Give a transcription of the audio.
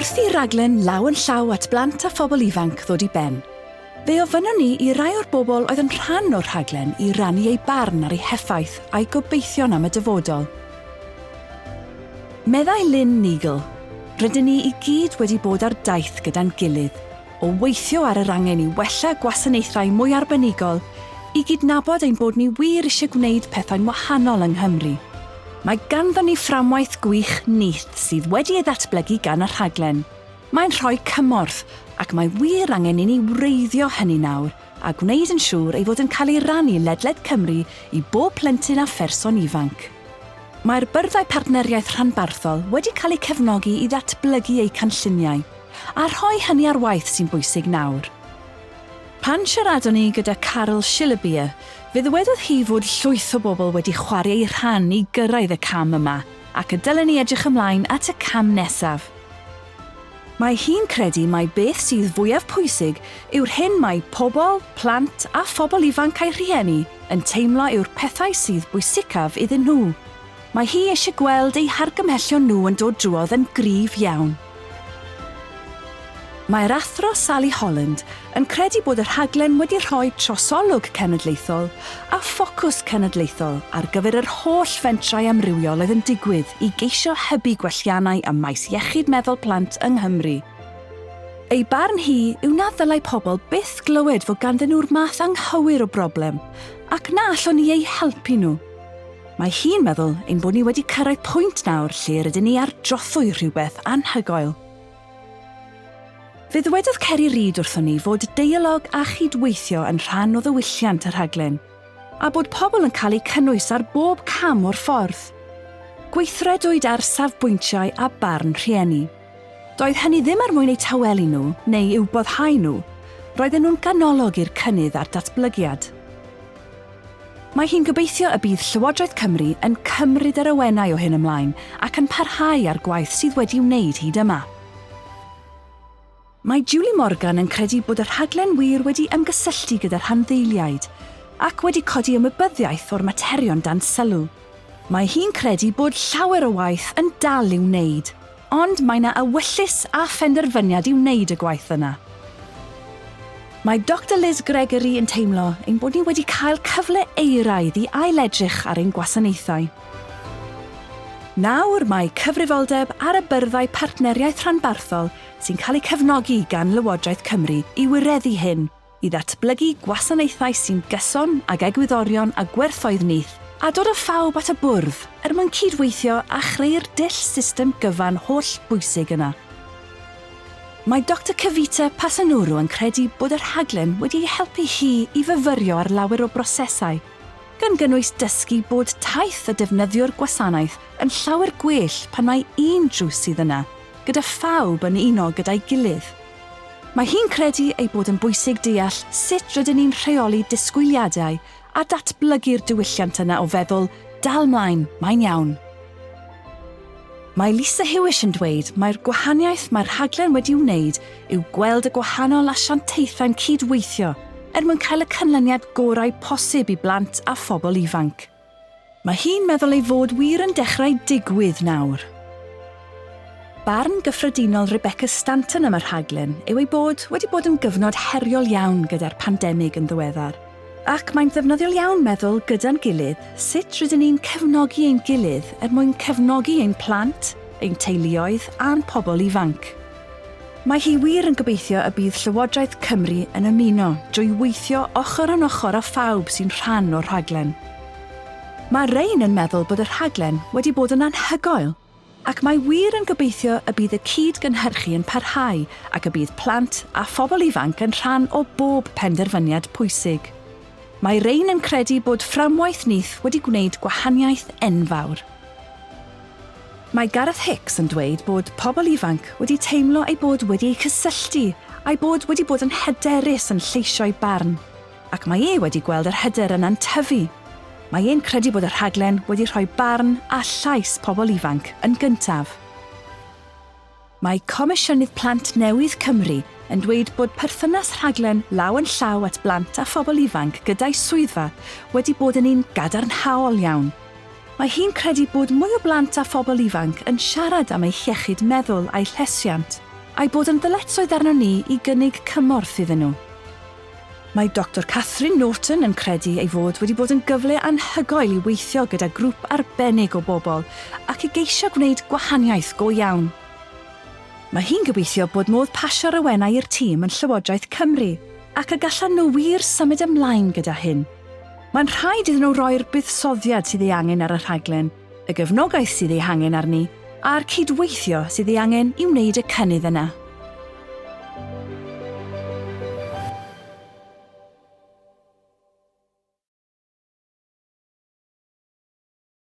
Wrth i raglen Law yn Llaw at Blant a Phobl Ifanc ddod i ben, fe ofynnon ni i rai o'r bobl oedd yn rhan o'r rhaglen i rannu eu barn ar ei heffaith a'i gobeithion am y dyfodol. Meddai Lynne Neagle, Rydyn ni i gyd wedi bod ar daith gyda'n gilydd, o weithio ar yr angen i wella gwasanaethau mwy arbenigol, i gydnabod ein bod ni wir eisiau gwneud pethau'n wahanol yng Nghymru. Mae ganddon ni fframwaith gwych Nyth sydd wedi ei ddatblygu gan y rhaglen. Mae'n rhoi cymorth, ac mae wir angen i ni wreiddio hynny nawr a gwneud yn siŵr ei fod yn cael ei rannu ledled Cymru i bob plentyn a pherson ifanc. Mae'r Byrddau Partneriaeth Rhanbarthol wedi cael eu cefnogi i ddatblygu eu cynlluniau, a rhoi hynny ar waith sy'n bwysig nawr. Pan siaradon ni gyda Carol Shillabeer, fe ddywedodd hi fod llwyth o bobl wedi chwarae eu rhan i gyrraedd y cam yma, ac y dylen ni edrych ymlaen at y cam nesaf. Mae hi'n credu mai beth sydd fwyaf pwysig yw'r hyn mae pobl, plant a phobl ifanc a'u rhieni yn teimlo yw'r pethau sydd bwysicaf iddyn nhw. Mae hi eisiau gweld eu hargymhellion nhw yn dod drwodd yn gryf iawn. Mae'r Athro Sally Holland yn credu bod y rhaglen wedi rhoi trosolwg cenedlaethol a ffocws cenedlaethol ar gyfer yr holl fentrau amrywiol oedd yn digwydd i geisio hybu gwelliannau ym maes iechyd meddwl plant yng Nghymru. Ei barn hi yw na ddylai pobl byth glywed fod ganddyn nhw'r math anghywir o broblem ac na allwn ni eu helpu nhw. Mae hi'n meddwl ein bod ni wedi cyrraedd pwynt nawr lle rydyn ni ar drothwy rhywbeth anhygoel. Fe ddywedodd Ceri Reid wrthon ni fod deialog a chydweithio yn rhan o ddiwylliant y rhaglen, a bod pobl yn cael eu cynnwys ar bob cam o'r ffordd. Gweithredwyd ar safbwyntiau a barn rhieni. Doedd hynny ddim er mwyn eu tawelu nhw neu i'w boddhau nhw, roedden nhw'n ganolog i'r cynnydd a'r datblygiad. Mae hi'n gobeithio y bydd Llywodraeth Cymru yn cymryd yr awenau o hyn ymlaen ac yn parhau â'r gwaith sydd wedi'i wneud hyd yma. Mae Julie Morgan yn credu bod y rhaglen wir wedi ymgysylltu gyda rhanddeiliaid ac wedi codi ymwybyddiaeth o'r materion dan sylw. Mae hi'n credu bod llawer o waith yn dal i'w wneud, Ond mae 'na ewyllys a phenderfyniad i wneud y gwaith yna. Mae Doctor Liz Gregory yn teimlo ein bod ni wedi cael cyfle euraidd i ailedrych ar ein gwasanaethau. Nawr mae cyfrifoldeb ar y byrddau partneriaeth rhanbarthol sy'n cael eu cefnogi gan Lywodraeth Cymru i wireddu hyn. i ddatblygu gwasanaethau sy'n gyson ag egwyddorion a gwerthoedd Nyth a dod â phawb at y bwrdd er mwyn cyd-weithio a chreu'r dull system gyfan holl bwysig yna. Mae Doctor Kavita Pasanuru yn credu bod y rhaglen wedi ei helpu hi i fyfyrio ar lawer o brosesau, gan gynnwys dysgu bod taith y defnyddiwr gwasanaeth yn llawer gwell pan mai un drws sydd yna, gyda phawb yn uno gyda'i gilydd. Mae hi'n credu ei bod yn bwysig deall sut rydyn ni'n rheoli disgwyliadau a datblygu'r diwylliant yna o feddwl 'dal mlaen, mae'n iawn'. Mae Lisa Hewish yn dweud mai'r gwahaniaeth mae'r rhaglen wedi'i wneud yw gweld y gwahanol asiantaethau'n cyd-weithio er mwyn cael y canlyniad gorau posib i blant a phobl ifanc. Mae hi'n meddwl ei fod wir yn dechrau digwydd nawr. Barn gyffredinol Rebecca Stanton am y rhaglen yw ei bod wedi bod yn gyfnod heriol iawn gyda'r pandemig yn ddiweddar, ac mae'n ddefnyddiol iawn meddwl gyda'n gilydd sut rydyn ni'n cefnogi ein gilydd er mwyn cefnogi ein plant, ein teuluoedd a'n pobl ifanc. Mae hi wir yn gobeithio y bydd Llywodraeth Cymru yn ymuno drwy weithio ochr yn ochr â phawb sy'n rhan o'r rhaglen. Mae Rain yn meddwl bod y rhaglen wedi bod yn anhygoel, ac mae wir yn gobeithio y bydd y cyd-gynhyrchu yn parhau ac y bydd plant a phobl ifanc yn rhan o bob penderfyniad pwysig. Mae Rain yn credu bod fframwaith Nyth wedi gwneud gwahaniaeth enfawr. Mae Gareth Hicks yn dweud bod pobl ifanc wedi teimlo eu bod wedi eu cysylltu a'u bod wedi bod yn hyderus yn lleisio'u barn, ac mae e wedi gweld yr hyder yna'n tyfu. Mae e'n credu bod y rhaglen wedi rhoi barn a llais pobl ifanc yn gyntaf. Mae Comisiynydd Plant Newydd Cymru yn dweud bod perthynas rhaglen Law yn Llaw at Blant a Phobl Ifanc gyda'i swyddfa wedi bod yn un gadarnhaol iawn. Mae hi'n credu bod mwy o blant a phobl ifanc yn siarad am eu hiechyd meddwl a'u llesiant. a'i bod yn ddyletswydd arnon ni i gynnig cymorth iddyn nhw. Mae Doctor Catherine Norton yn credu ei fod wedi bod yn gyfle anhygoel i weithio gyda grŵp arbennig o bobl ac i geisio gwneud gwahaniaeth go iawn. Mae hi'n gobeithio bod modd pasio'r awenau i'r tîm yn Llywodraeth Cymru ac y gallan nhw wir symud ymlaen gyda hyn. Mae'n rhaid iddyn nhw roi'r buddsoddiad sydd ei angen ar y rhaglen, y gefnogaeth sydd ei hangen arni, a'r cydweithio sydd ei angen i wneud y cynnydd yna.